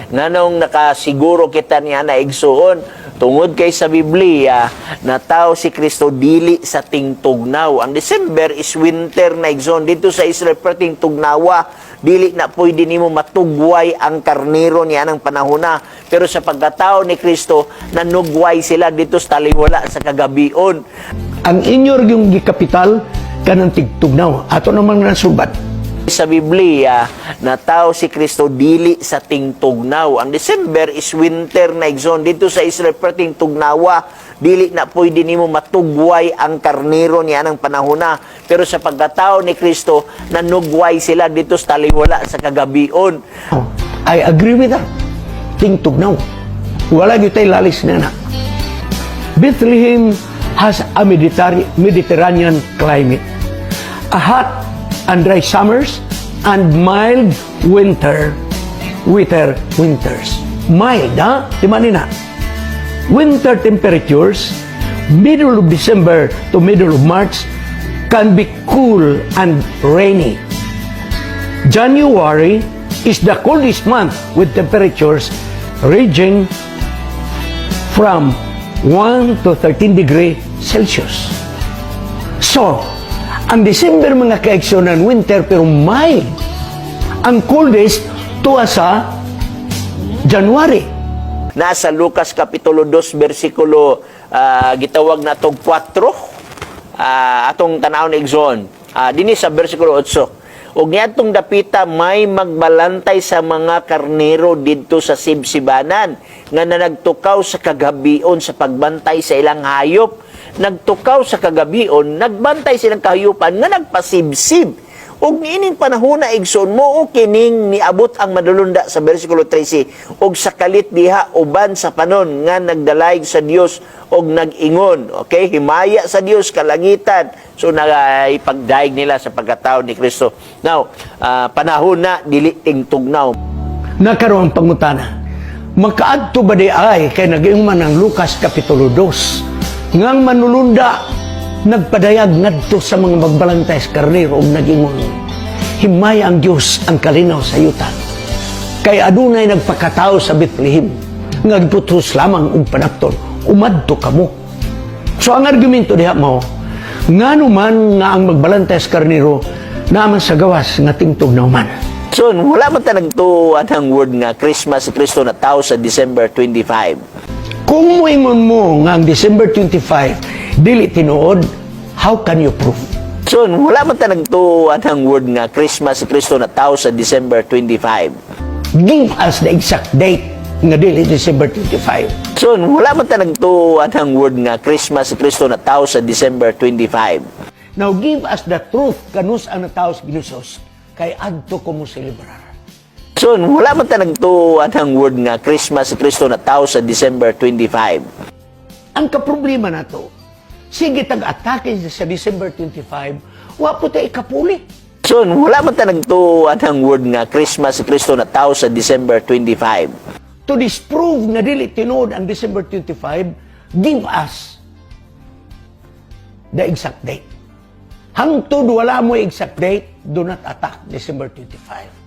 Nganong nakasiguro kita niya na, igsuon? Tungod kay sa Biblia, natawo si Kristo dili sa tingtugnaw. Ang December is winter na, igsoon. Dito sa Israel, pero tingtugnawa, dili na pwede nimo matugway ang karnero niya ng panahon na. Pero sa pagkatao ni Kristo, nanugway sila dito sa taliwala sa kagabion. Ang inyo yung gikapital kanang tigtugnaw. Ato namang nasulbad. Sa Biblia, natawo si Kristo dili sa tingtugnaw. Ang December is winter na, igsoon. Dito sa Israel, pero tingtugnawa, dili na pwede nimo matugway ang karnero niya ng panahon na. Pero sa pagkatao ni Kristo, nanugway sila dito sa taliwala sa kagabion. Oh, I agree with that. Tingtugnaw. Wala gyud tay lalis na na. Bethlehem has a Mediterranean climate. A hot and dry summers and mild winter winters. Mild, ha? Di man na. Winter temperatures, middle of December to middle of March, can be cool and rainy. January is the coldest month with temperatures ranging from 1 to 13 degree Celsius. So, ang December, mga kaigsuonan, winter pero mild. Ang coldest tuwa sa January. Nasa Lucas Kapitulo 2 versikulo gitawag na tog 4, atong tanawon, igsoon. Dinhi sa versikulo 8. Ug niadtong dapita may magbalantay sa mga karnero didto sa sibsibanan nga nanagtukaw sa kagabion sa pagbantay sa ilang hayop. Nagtukaw sa kagabion, nagbantay silang kahayupan nga nagpasibsib. Ug niining panahon na, igsoon, mo kining niabot ang madulunda sa versikulo 13, ug sa kalit diha uban sa panon nga nagdalayg sa Dios og nag-ingon, okay, himaya sa Dios kalangitan. So nagaipagdaig nila sa pagkatao ni Kristo. Now, panahon na, dili tingtugnaw. Nakaroon ang pangutana. Makaadto ba di ay kay nag man ang Lucas Kapitulo 2 ngang manulunda nagpadayag ngadto sa mga magbalantay sa karnero ug nagingon, "Himaya ang Dios, ang kalinaw sa yuta. Kay adunay nagpakatao sa Bethlehem nga giputos lamang og panapton. Umadto kamo." So ang argumento diha mo, ngano man nga ang magbalantay sa karnero naman sa gawas nga tingtugnaw man? So wala man ta nagtuo ang word nga Christmas, si Kristo na tao sa December 25. Kung moingon mo nga ang December 25 dili tinuod, how can you prove? So wala man ta nagtuo ang word nga Christmas, si Kristo na tao sa December 25. Give us the exact date nga dili December 25. So wala man ta nagtuo ang word nga Christmas, si Kristo na tao sa December 25. Now give us the truth kanus ang natawo sa Ginoo, kay adto ko mo celebrar. So wala man ta nagtuo ang word nga Christmas, si Kristo na tao sa December 25. Ang kaproblema nato, sige tag-atake sa December 25, wa po tay ikapuli. So wala man ta nagtuo ang word nga Christmas, si Kristo na tao sa December 25. To disprove nga dili tinuod ang December 25, give us the exact date. Hangtod wala mo exact date, do not attack December 25.